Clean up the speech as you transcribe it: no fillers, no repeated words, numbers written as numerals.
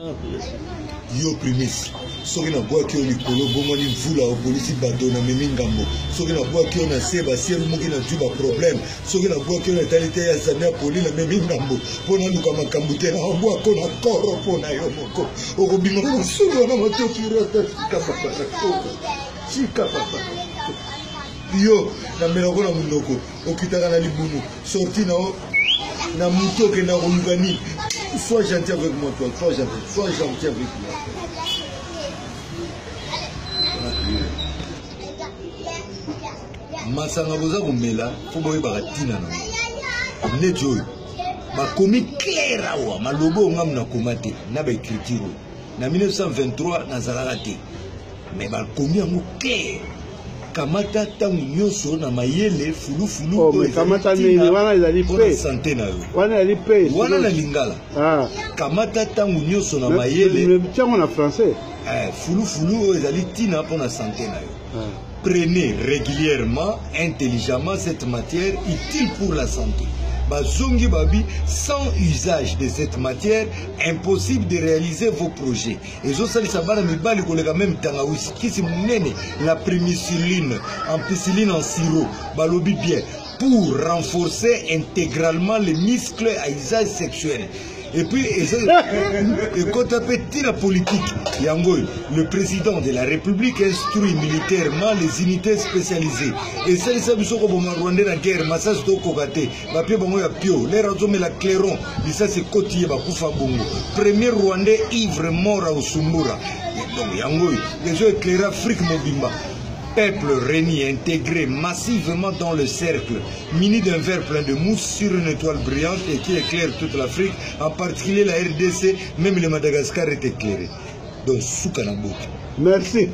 Yo primis soki nabwaki yo likolo obongwani mvula opolisi bato namemi ngambo soki nabwaki yo na se basierumuki na jui baproblème soki nabwaki yo na etali te ya sami ya poli namemi ngambo mpo naluka makambo te nabwako na koro mpo na yo moko okobima na masuwa na matoki rata tika papa na koro tika papa yo namelako na monoko okitaka na libumu sorti na yo na moto okenda koluka nini? Sois gentil avec moi, toi. Sois gentil, sois gentil avec moi. Masanga boza komela, fo boyebaka ntina nango. Neti oyo bakomi claire awa, maloba oyo ngamu nakoma te na baécriture oyo na 1923 nazalaka te, mais bakomi yango claire. Kamata ntango nyonso na mayele fulufulu. Oh, mais kamata nini wana? Ezali pe sante na yo. Wana ezali pe wana na lingala. Ah. Kamata ntango nyonso na mayele. Tiango na français. Eh, fulufulu oyo ezali ntina mpo na sante na yo. Ah. Prenez régulièrement, intelligemment cette matière utile pour la santé. Bazongi babi, sans usage de cette matière, impossible de réaliser vos projets. Ezosalisa bana mibali koleka meme tangawisi, kisi monene, la primiciline, ampicilline en sirop. Balobi bien, pour renforcer intégralement les muscles à usage sexuel. Et puis ekota mpe ntina politique yango oyo, le président de la République instruit militairement les unités spécialisées. Esalisa biso koboma Rwandais na guerre, masasi tokoka te, bapie bango ya pio lere azomela clairon, lisasi ekoti ye, bakufa bongo. Premier Rwandais ivre mort à Usumbura. Donc yango oyo ezo éclaire Afrique mobimba. Peuple réuni, intégré massivement dans le cercle, muni d'un verre plein de mousse sur une étoile brillante et qui éclaire toute l'Afrique, en particulier la RDC, même le Madagascar est éclairé. Donc, suka na boki. Merci.